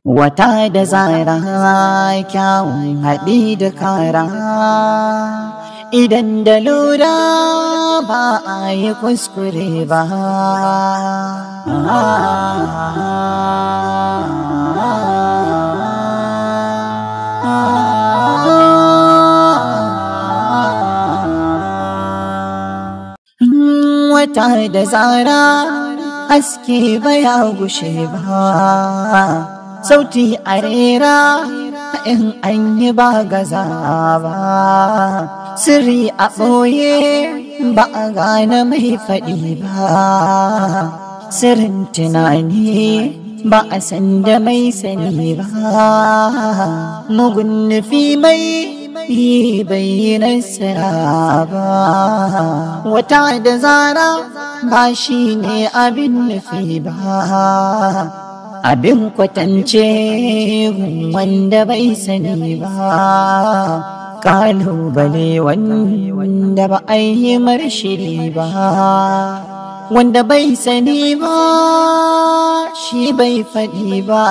Wata da zara kyawun haɗi da kara, idan da lura ba a yi kuskure ba. Wata da zara haske baya gushe ba, sauti a rera in an yi ba gaza ba, sirri a ɓoye ba a gane mai faɗi ba, sirrin tunani ba a san da mai sani ba, mugun nufi mai bai yi nasara ba. Wata da zara ba shi ne abin nufi ba, abin kwatance wanda bai sani ba, kalubale wanda ba a yi marshiri ba, wanda bai sani ba shi bai faɗi ba,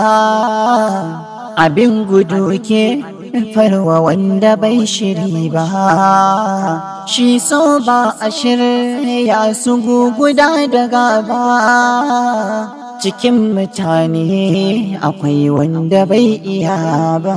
abin gudu ke farwa wanda bai shiri ba, shi so ba a shirya su guguda da gaba, cikin mutane akwai wanda bai iya ba.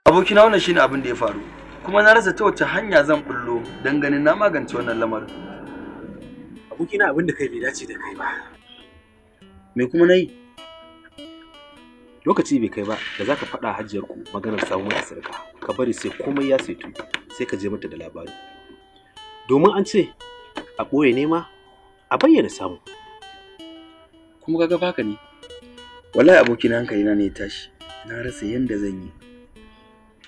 Abokina, wannan shine abin da ya faru, kuma na rasa ta wace hanya zan bullo don ganin na magance wannan lamarin. Abokina, abin da kai bai dace da kai ba. Me kuma nayi? Lokaci bai kai ba da zaka faɗa hajiyar ku maganar samun mata sarka. Ka bari sai komai ya saitu sai ka je mata da labari. Domin an ce a ɓoye nema a bayyana samu. Kuma kaga baka ne. Wallahi abokina, hankali na ne ya tashi. Na rasa yanda zan yi.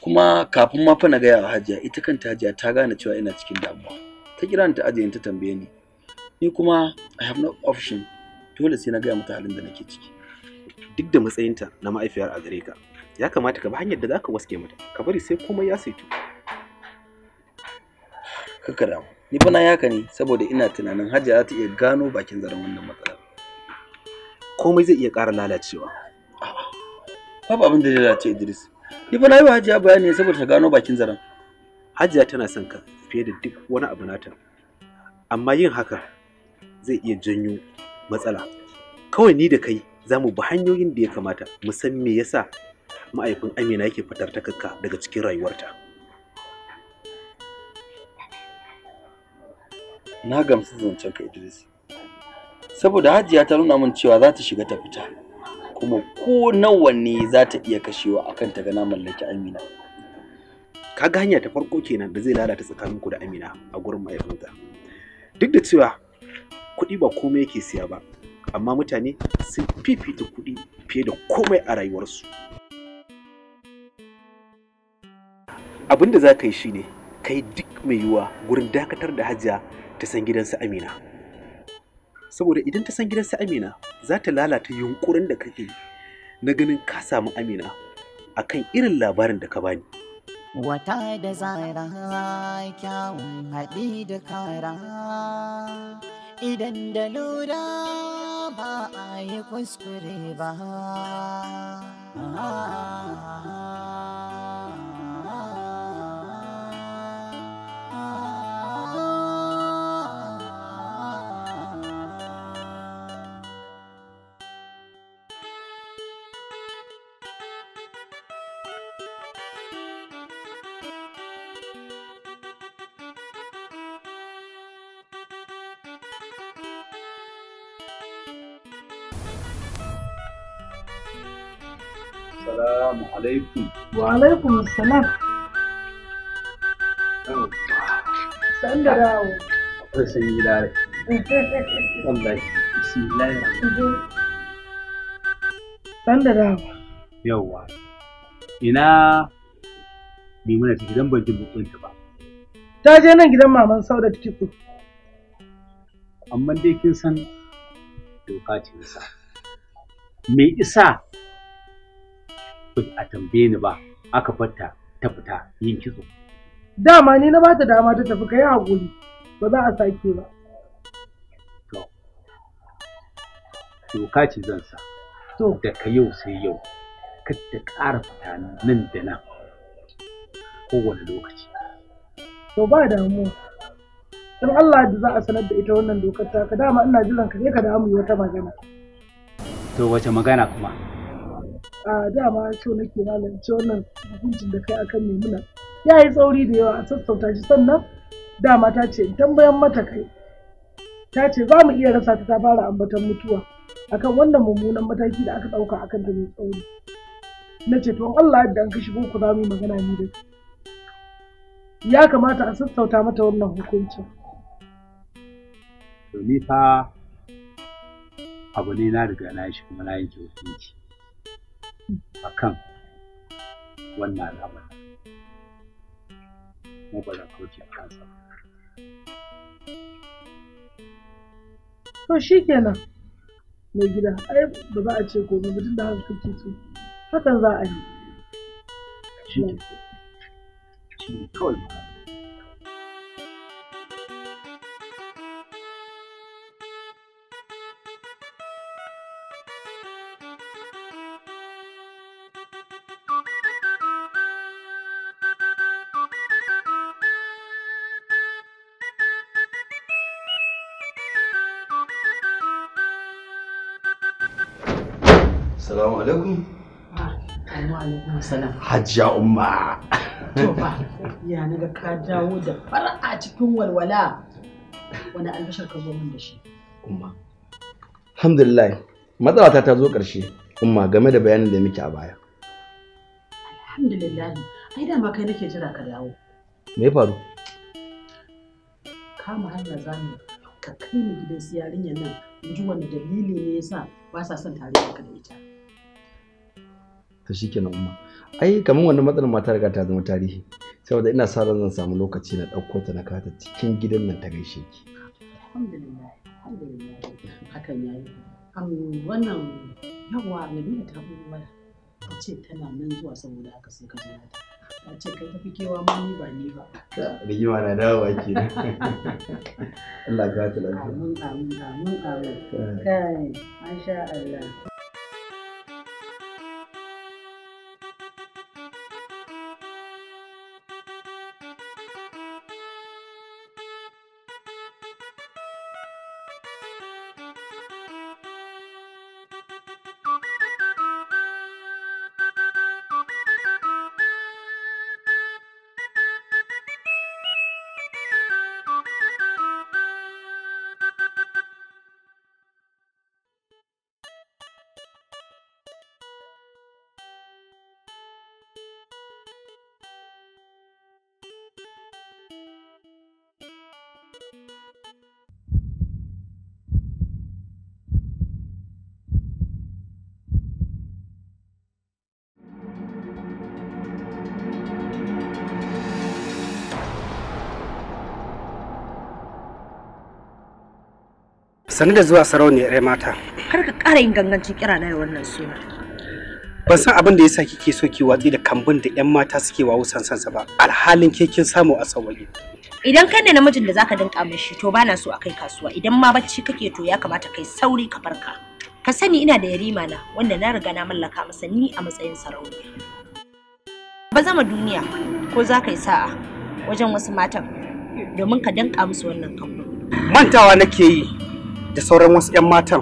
Kuma kafin ma fa na gaya wa Hajiya, ita kanta Hajiya ta gane cewa ina cikin damuwa. Ta kira ni ta ajiye ta tambaye ni. Ni kuma I have no option. Dole sai na gaya mata halin da nake ciki. Duk da matsayinta na ma'aifiyar a gare ka, ya kamata ka bi hanyar da zaka waske mata. Ka bari sai komai ya saitu. Kaka damu. Ni fa na yi haka ne saboda ina tunanin Hajiya za ta iya gano bakin zaren wannan matsalar. Komai zai iya ƙara lalacewa. Babu abin da zai lalace, Idris. Ni fa na yi wa Hajiya bayani saboda ta gano bakin zaren. Hajiya tana son ka fiye da duk wani abu nata. Amma yin haka zai iya janyo matsala. Kawai ni da kai za mu bi hanyoyin da ya kamata mu san me yasa ma'aifin Amina yake fitar daga cikin rayuwarta. Na gamsu zancen ka, Idris. Saboda Hajiya ta nuna min cewa za ta shiga ta fita. Kuma ko nawa ne za ta iya kashewa akan ta ga na mallaki Amina. Kaga hanya ta farko kenan da zai lalata tsakaninku da Amina a gurin mahaifinta. Duk da cewa kuɗi ba komai yake siya ba, amma mutane sun fifita kuɗi fiye da komai a rayuwarsu. Abin da za ka yi shine ka yi duk mai yiwuwa gurin dakatar da Hajiya ta san gidansu Amina. Saboda idan ta san gidansu Amina, za ta lalata yunkurin da kake na ganin ka samu Amina akan irin labarin da ka bani. Wata da zara kyawun haɗi da kara, idan da lura ba a yi kuskure ba. Salamu alaikum. Wa alaikum salam. San da dawo. Akwai sanyi lare. Wallahi, bismillahir. San da dawa. Yawwa. Ina Maimuna take dan ban ji bukunta ba. Ta je nan gidan maman Saudat kitso. Amma dai kin san doka ce sa. Me isa ba a tambaye ni ba aka barta ta fita yin kitso. Dama ni na bata dama ta tafi, kai hakuri. Ba za a sake ba. To. Doka ce zan sa. To. Daga yau sai yau. Kar ta ƙara fita nan da nan. Kowane lokaci. To ba damuwa. In Allah da za a sanar da ita wannan dokar taka, dama ina jiran ka sai ka damu yi wata magana. To wace magana kuma? A dama so nake malam ce wannan hukuncin da kai akan Maimuna ya yi tsauri da yawa, a sassauta shi. Sannan dama ta ce in tambayan mata kai. Ta ce za mu iya rasa ta, ta fara ambaton mutuwa akan wannan mummunan mataki da aka ɗauka akan ta mai tsauri. Na ce to in Allah yadda an ka shigo ku za mu yi magana ni da kai. Ya kamata a sassauta mata wannan hukuncin. To ni fa abu ne na riga na shi kuma na yanke hukunci akan wannan al'amari. Kuma ba zan kauce a kansa ba. To shi kenan mai gida, ai ba za a ce komai ba tunda haka kake so. Hakan za a yi. Shi ne. Shi ne kawai magana. Salamu alaikum. Wa alaikum salam. Hajiya Umma. To fa, ya naga ka dawo da fara'a cikin walwala. Wani albishir ka zo min da shi? Umma. Alhamdulillah, matsalata ta zo ƙarshe, Umma, game da bayanin da muke a baya. Alhamdulillah. Ai dama kai nake jira ka dawo. Me ya faru? Kama hanya za mu ka kai ni gidan su yarinyar nan in ji wani dalili ne yasa ba sa son tare da ka da ita. To shikenan Umma. Ai kamar wannan matsalar ma ta riga ta zama tarihi. Saboda ina sa ran zan samu lokaci na ɗauko ta na kawo ta cikin gidan nan ta gaishe ki. Alhamdulillah, alhamdulillah. Hakan yayi. Wannan yawa Nabila ta bugo waya. Ta ce tana nan zuwa saboda haka sai ka jira ta. Ta ce kai tafi kewa ma ni ba ni ba. Rigima na dawowa kenan. Allah ka ta lafiya. Amin amin amin amin. Kai, masha Allah. Sani da zuwa sarauniyar 'yar mata. Kar ka ƙara yin gangancin kira na da wannan suna. Ban san abin da yasa kike so ki watsi da kambun da 'yan mata suke wawo sansansa ba, alhalin ke kin samu a sauwaƙe. Idan kai ne namijin da zaka dinka min shi to bana so a kai kasuwa. Idan ma bacci kake to ya kamata kai sauri ka farka. Ka sani ina da yarima na wanda na riga na mallaka masa ni a matsayin sarauniya. Ba zama duniya ko za ka yi sa'a wajen wasu matan domin ka danka musu wannan kambun. Mantawa nake yi da sauran wasu 'yan matan,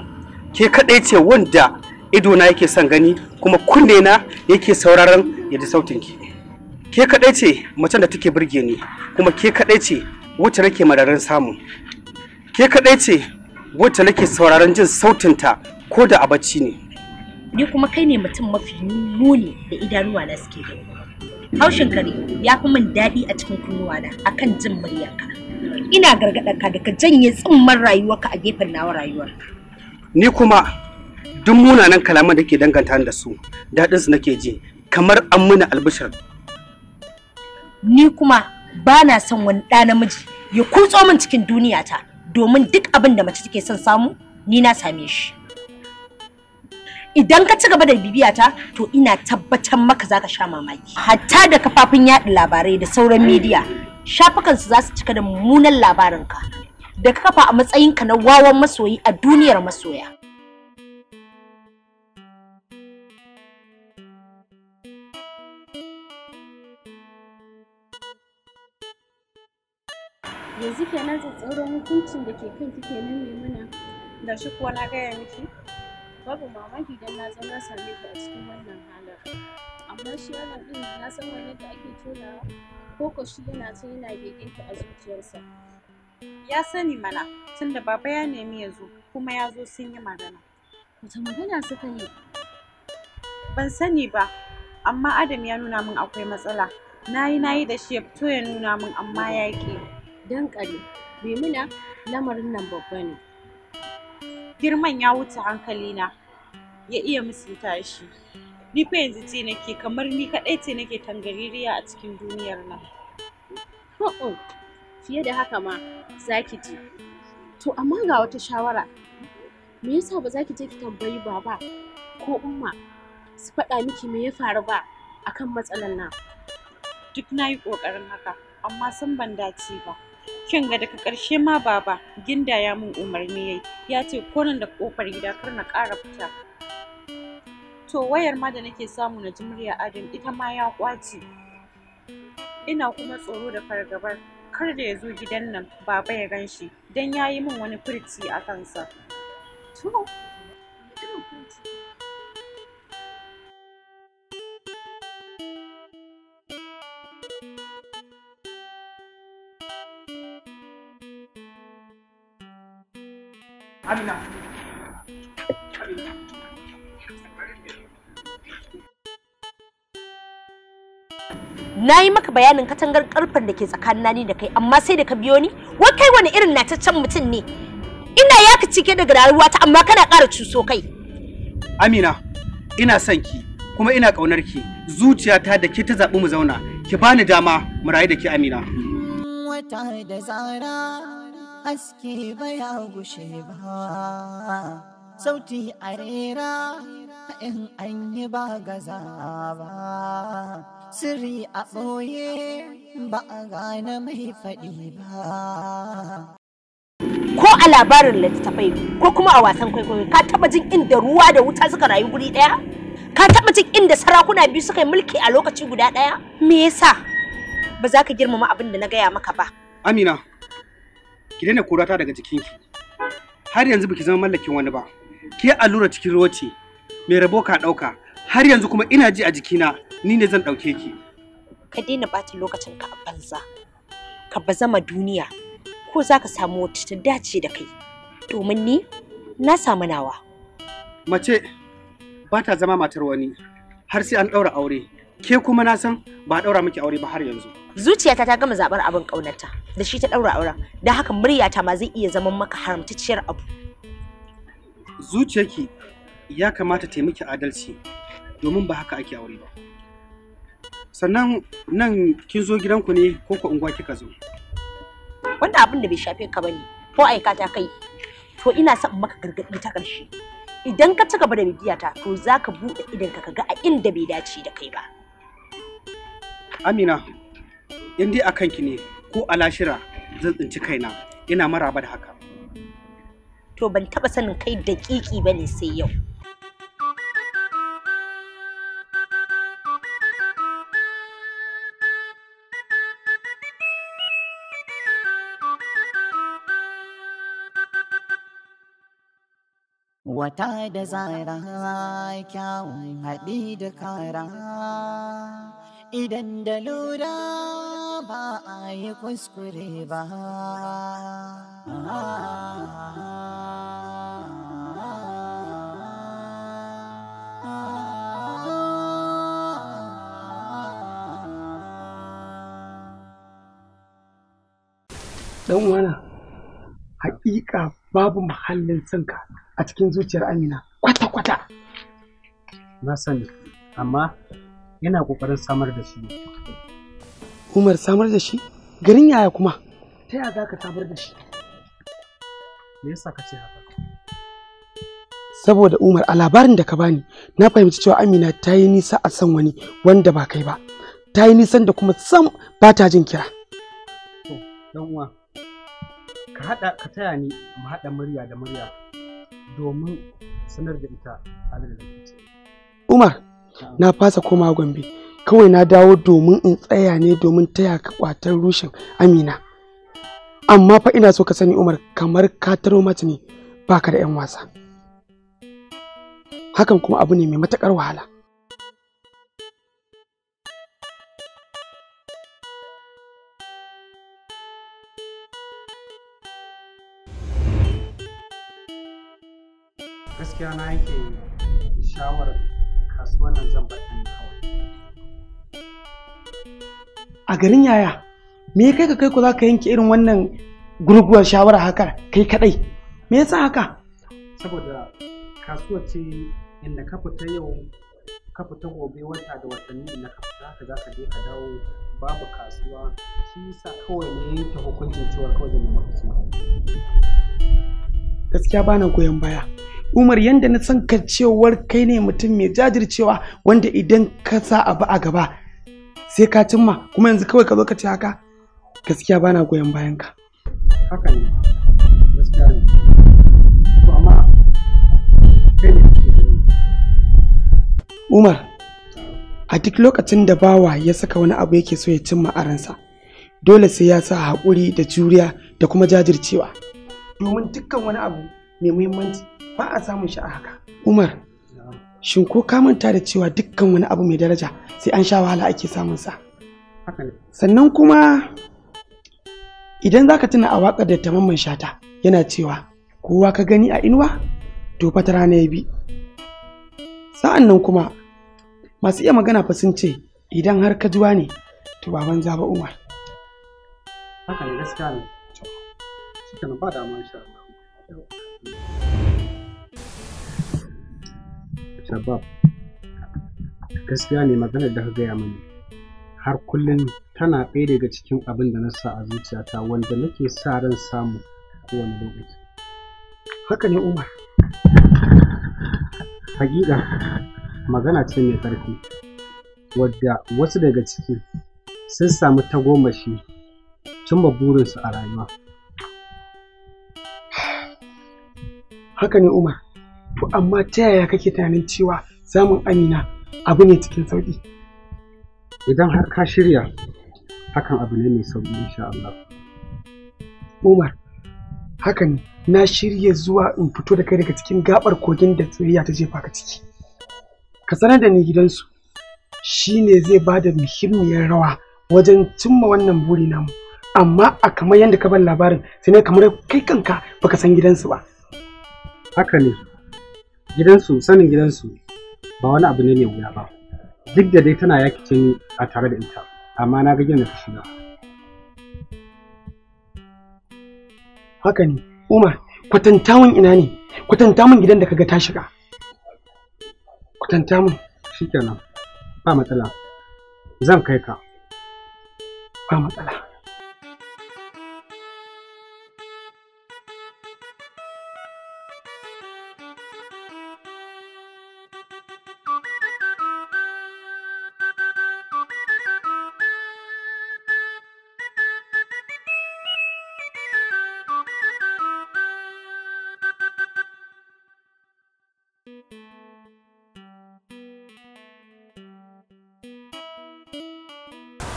ke kaɗai ce wanda idona yake son gani kuma kunne na yake sauraron ya ji sautinki. Ke kaɗai ce macen da take burge ni kuma ke kaɗai ce wacce nake mararin samu. Ke kaɗai ce wacce nake sauraron jin sautinta ko da a bacci ne. Ni kuma kai ne mutum mafi muni da idanuwa na suke gani. Haushin kare ya fi min daɗi a cikin kunnuwana akan jin muryarka. Ina gargaɗar ka da ka janye tsimman rayuwarka a gefen nawa rayuwar. Ni kuma duk munanan kalaman da ke danganta da su, daɗin su nake ji kamar an muna albishir. Ni kuma ba na son wani ɗa namiji ya kutso min cikin duniyata domin duk abin da mace take son samu ni na same shi. Idan ka ci gaba da bibiyata to ina tabbatar maka zaka sha mamaki. Hatta da kafafun yaɗa labarai da sauran midiya shafukansu za su cika da mummunan labarinka da ka kafa a matsayinka na wawan masoyi a duniyar masoya. Yanzu kenan tsatsauran hukuncin da ke kanki kenan Maimuna. Da shi kuwa na gaya miki. Babu mamaki dan na zo na same ki a cikin wannan halin. Amma shi wannan ɗin ya san wani da ake tonawa ko ko shi yana can yana begen ki a zuciyarsa. Ya sani mana tunda baba ya nemi ya zo kuma ya zo sun yi magana. Wata magana suka yi? Ban sani ba amma Adam ya nuna min akwai matsala. Nayi nayi da shi ya fito ya nuna min amma ya ƙi. Dan ƙare, Maimuna lamarin nan babba ne. Girman ya wuce hankalina ya iya misalta shi. Ni fa yanzu ji nake kamar ni kaɗai ce nake tangaririya a cikin duniyar nan. Ho'o, fiye da haka ma za ki ji. To amma ga wata shawara. Me yasa ba za ki je ki tambayi baba ko umma su faɗa miki me ya faru ba akan matsalar nan? Duk na yi ƙoƙarin haka amma san ban dace ba. Kin ga daga ƙarshe ma baba gindaya min umarni yayi ya ce ko nan da ƙofar gida kar na ƙara fita. To wayar ma da nake samu na ji murya Adam ita ma ya ƙwace. Ina kuma tsoro da fargabar kar da ya zo gidan nan baba ya gan shi don ya yi min wani furci a kansa. To, wani irin furci? Amina. Na yi maka bayanin katangar karfen da ke tsakanin ni da kai amma sai da ka biyo ni? Wai kai wani irin nataccen mutum ne? Ina yaka cike daga rayuwata amma kana ƙara cuso kai. Amina, ina son ki kuma ina ƙaunar ki. Zuciyata da ke ta zaɓi mu zauna. Ki bani dama mu rayu da ke Amina. Wata da zara haske baya gushe ba, sauti a rera in an yi ba gaza ba, sirri a ɓoye ba a gane mai faɗi ba. Ko a labarin littattafai ko kuma a wasan kwaikwayo ka taɓa jin inda ruwa da wuta suka rayu guri ɗaya? Ka taɓa jin inda sarakuna biyu suka yi mulki a lokaci guda ɗaya? Me yasa ba za ka girmama abin da na gaya maka ba? Amina, ki daina korata daga jikinki. Har yanzu baki zama mallakin wani ba. Ke allura cikin ruwa ce, mai rabo ka ɗauka. Har yanzu kuma ina ji a jikina ni ne zan ɗauke ki. Ka daina ɓata lokacinka a banza. Ka bazama duniya ko za ka samu wacce ta dace da kai. Domin ni na samu nawa. Mace ba ta zama matar wani har sai an ɗaura aure. Ke kuma na san ba a ɗaura miki aure ba har yanzu. Zuciyata ta gama zaɓar abin ƙaunarta da shi ta ɗaura auren, don haka muryata ma zai iya zama maka haramtacciyar abu. Zuciyarki ya kamata ta yi miki adalci domin ba haka ake aure ba. Sannan nan kin zo gidanku ne ko ko unguwa kika zo? Wannan abin da bai shafe ka bane ko aika ta kai. To ina son in maka gargaɗi ta ƙarshe. Idan ka ci gaba da bibiyata to za ka buɗe idonka ka ga a inda bai dace da kai ba. Amina, in dai a kanki ne ko a lashira zan tsinci kaina ina maraba da haka. To ban taɓa sanin kai daƙiƙi ba ne sai yau. Wata da zara kyawun haɗi da kara, idan da lura ba a yi kuskure ba. Dan uwana, haƙiƙa babu muhallin sanka a cikin zuciyar Amina kwata-kwata. Na sani, amma yana ƙoƙarin samar da shi. Umar, samar da shi? Garin yaya kuma? Ta yaya za ka samar da shi? Me yasa ka ce haka? Saboda Umar, a labarin da ka bani, na fahimci cewa Amina ta yi nisa a san wani wanda ba kai ba. Ta yi nisan da kuma sam ba ta jin kira. To, dan uwa, ka haɗa ka taya ni mu haɗa murya da murya domin sanar da ita halin da nake ciki. Umar, na fasa komawa Gombe. Kawai na dawo domin in tsaya ne domin taya ka kwatar rushin Amina. Amma fa ina so ka sani Umar, kamar ka taro mata ne baka da 'yan wasa. Hakan kuma abu ne mai matuƙar wahala. Gaskiya na yanke shawarar kasuwar nan zan bar ta ne kawai. A garin yaya, me ya kai ka kai ko za ka yanke irin wannan gurguwar shawara haka kai kadai? Me yasa haka? Saboda kasuwar ce inda ka fita yau ka fita gobe, wata da watanni inda ka fita haka za ka je ka dawo babu kasuwa. Shi yasa kawai ne yanke hukuncin cewa kawai zan nemi kasuwa. Gaskiya bana goyon baya. Umar, yanda na san ka cewar kai ne mutum mai jajircewa wanda idan ka sa abu a gaba sai ka cimma, kuma yanzu kawai ka zo ka ce haka, gaskiya bana goyon bayan ka. Haka ne, gaskiya ne. To amma kai ne kake gani? Umar, a duk lokacin da bawa ya saka wani abu yake so ya cimma a ransa, dole sai ya sa haƙuri da juriya da kuma jajircewa. Domin dukkan wani abu mai muhimmanci ba a samun shi a haka. Umar, shin ko ka manta da cewa dukkan wani abu mai daraja sai an sha wahala ake samun sa? Haka ne. Sannan kuma idan zaka tuna a waƙar da Mamman Shata yana cewa kowa ka gani a inuwa to fa ta rana ya bi. Sa'an nan kuma masu iya magana fa sun ce idan har ka juwa ne to ba banza ba Umar. Haka ne, gaskiya ne. Shi kenan, ba damuwa insha Allah. Shabab, gaskiya ne maganar da ka gaya mani har kullum tana ɗaya daga cikin abin da na sa a zuciyata wanda nake sa ran samu kowane lokaci. Haka ne Umar. Hakika magana ce mai ƙarfi wadda wasu daga ciki sun samu tagomashi cimma burinsu a rayuwa. Haka ne Umar. To amma ta yaya kake tunanin cewa samun Amina abu ne cikin sauƙi? Idan har ka shirya, hakan abu ne mai sauƙi insha Allah. Umar, haka ne, na shirya zuwa in fito da kai daga cikin gaɓar kogin da soyayya ta jefa ka ciki. Ka sanar da ni gidansu, shi ne zai ba da muhimmiyar rawa wajen cimma wannan buri namu. Amma a kamar yadda ka ban labarin, sai ne kamar kai kanka baka san gidansu ba. Haka ne, gidansu, sanin gidansu ba wani abu ne mai wuya ba. Duk da dai tana yakice ni a tare da ita, amma na ga gidan da ta shiga. Haka ne, Umar, kwatanta min ina ne, kwatanta min gidan da kaga ta shiga. Kwatanta min. Shikenan, ba matsala. Zan kai ka. Ba matsala.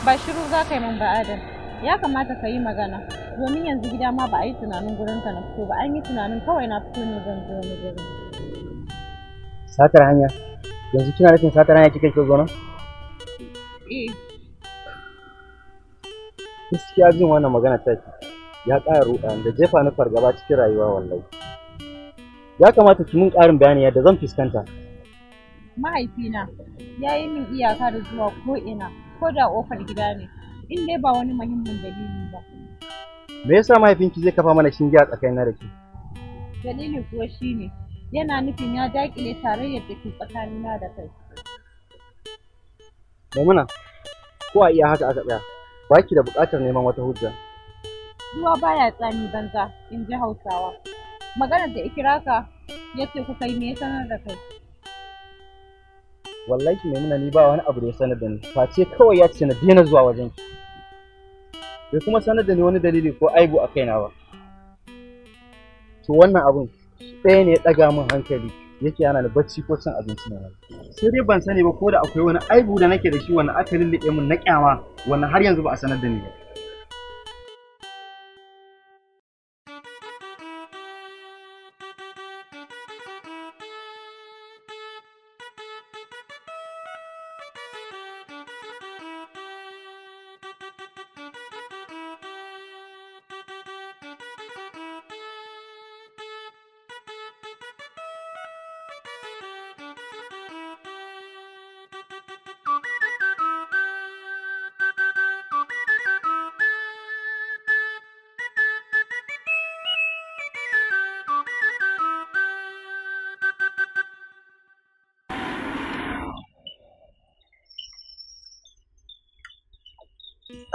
Ba shiru za ka yi min ba Adam. Ya kamata ka yi magana. Domin yanzu gida ma ba a yi tunanin gurin ka na fito ba, an yi tunanin kawai na fito ne zan je wani gurin. Satar hanya? Yanzu kina nufin satar hanya kika ke zo nan? Eh. Gaskiya jin wannan magana taki ya ƙara ruɗa da jefa ni fargaba cikin rayuwa wallahi. Ya kamata ki mun ƙarin bayani yadda zan fuskanta. Mahaifina ya yi min iyaka da zuwa ko'ina, ko da ƙofar gida ne, in dai ba wani muhimmin dalili ba. Me yasa mahaifinki zai kafa mana shinge a tsakanina da ke? Dalili kuwa shine yana nufin ya dakile tarayyar da ke tsakanina da kai. Maimuna, ko a iya haka aka tsaya, ba ki da buƙatar neman wata hujja. Ruwa baya tsami banza, in ji Hausawa. Maganar da ikiraka ya ce kuka yi me ya sanar da kai? Wallahi Maimuna ni ba wani abu da ya sanar da ni, face kawai ya ce na daina zuwa wajen ki. Bai kuma sanar da ni wani dalili ko aibu a kaina ba. To wannan abun ɗaya ne ya ɗaga min hankali yake hana ni bacci ko cin abinci na. Sai dai ban sani ba ko da akwai wani aibu da nake da shi wanda aka lulluɓe min na ƙyama wanda har yanzu ba a sanar da ni ba.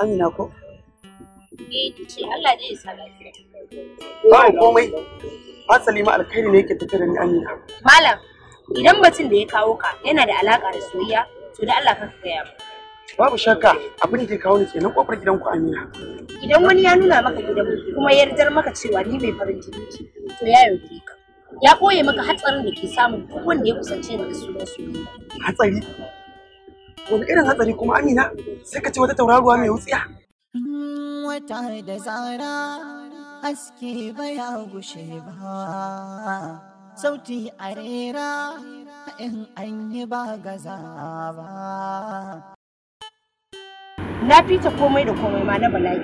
Amina ko? Eh, ce Allah dai ya sa lafiya. Ba komai. Asali ma alkhairi ne yake tafe da ni Amina. Malam, idan mutum da ya kawo ka yana da alaka da soyayya, to da Allah ka gaya mu. Babu shakka abin da ya kawo ni kenan kofar gidanku Amina. Idan wani ya nuna maka gidanmu kuma ya yardar maka cewa ni mai farin jini ce, to ya yaudare ka. Ya koye maka hatsarin da ke samun duk wanda ya kusance ni da sunan soyayya. Hatsari? Wani irin hatsari kuma Amina? Sai ka ce wata tauraruwa mai wutsiya. Wata da zara haske baya gushe ba, sauti a rera in an yi ba gaza ba. Na fita komai da komai ma na bala'i,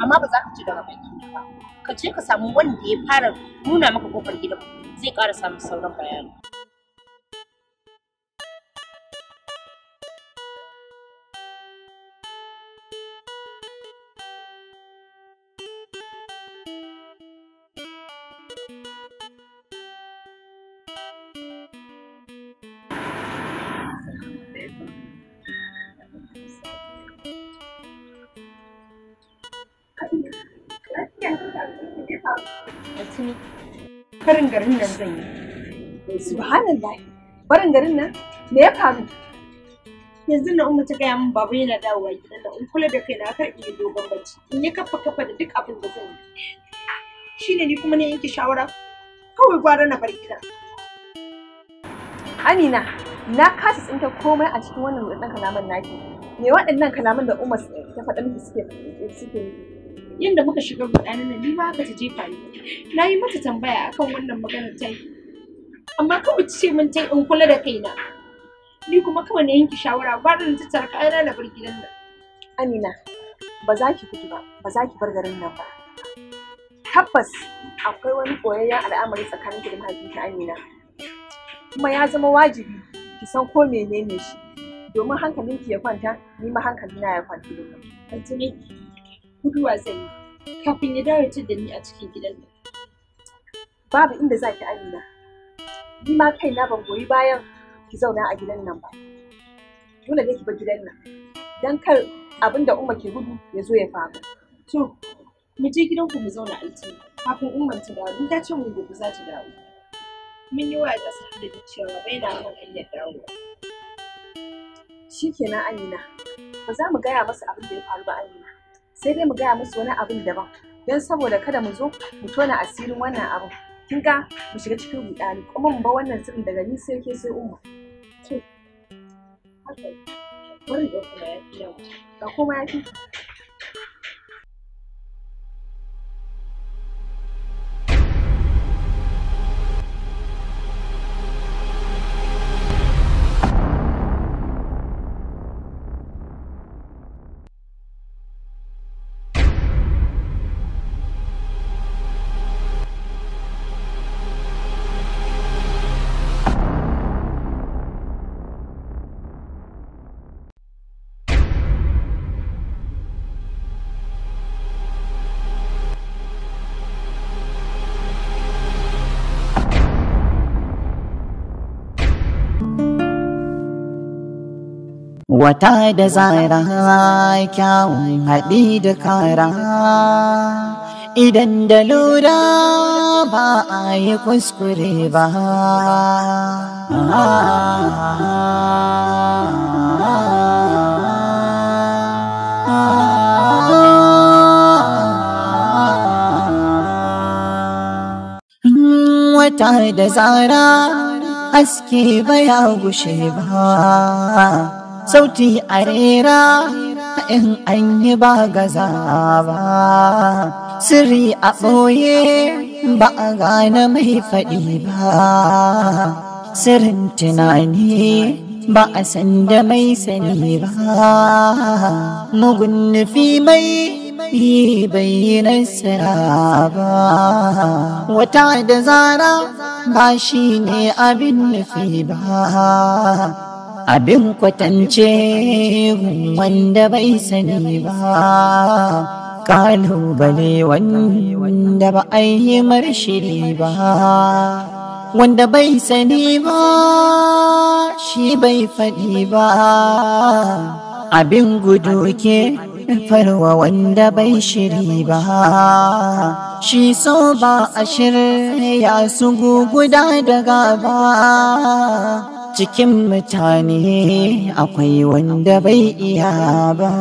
amma ba za ka ci daga baki ba. Ka je ka samu wanda ya fara nuna maka kofar gidan zai ƙara samun sauran bayani. Barin garin nan zan yi. Subhanallah. Barin garin nan? Me ya faru? Yanzu na Umma ta gaya min baba yana dawowa gidan nan in kula da kaina kar in yi dogon bacci. In yi kafa kafa da duk abin da zan yi. Shine ni kuma ne yanke shawara kawai gwara na bar gidan. Amina, na kasa tsinta komai a cikin wannan rudin kalaman naki. Me waɗannan kalaman da Umma ta faɗa miki suke nufi? Yanda muka shiga rudanin nan ni ma haka ta jefa ni. Na yi mata tambaya akan wannan maganar ta yi. Amma kawai ce min ta in kula da kaina. Ni kuma kawai na yanke shawara ba da tattara kayana na bar gidan nan. Amina, ba za ki gudu ba, ba za ki bar garin nan ba. Tabbas akwai wani ɓoyayyen al'amari tsakaninki da mahaifinki Amina. Kuma ya zama wajibi ki san ko menene shi. Domin hankalinki ya kwanta, ni ma hankalina ya kwanta. Antoni, guduwa zan yi kafin ya dawo da ni a cikin gidan nan. Babu inda za ki Amina. Ni ma kaina ban goyi bayan ki zauna a gidan nan ba. Dole ne ki bar gidan nan. Dan kar abin da Umma ke gudu ya zo ya faru. To, mu je gidanku mu zauna alti kafin Umman ta dawo. In ta ce mun gobe za ta dawo. Mun yi waya da sanar da cewa bai na kan hanyar dawowa. Shikenan Amina. Ba za mu gaya masa abin da ya faru ba Amina. Sai dai mu gaya musu wani abin daban don saboda kada mu zo mu tona asirin wannan abin. Kin ga mu shiga cikin rudani kuma mu bar wannan sirrin daga ni sai ke sai Umma. To, haka bari da kuma ya fi yawa. Ga kuma ya fi. Wata da zara kyawun haɗi da kara, idan da lura ba a yi kuskure ba. Wata da zara haske baya gushe ba, sauti a rera in an yi ba gaza ba, sirri a ɓoye ba a gane mai faɗi ba, sirrin tunani ba a san da mai sani ba, mugun nufi mai yi bai yi nasara ba. Wata da zara ba shi ne abin nufi ba, abin kwatance wanda bai sani ba, kalubale wanda ba a yi marshiri ba, wanda bai sani ba shi bai faɗi ba, abin gudu ke farwa wanda bai shiri ba, shi so ba a shirya su guguda da gaba, cikin mutane akwai wanda bai iya ba.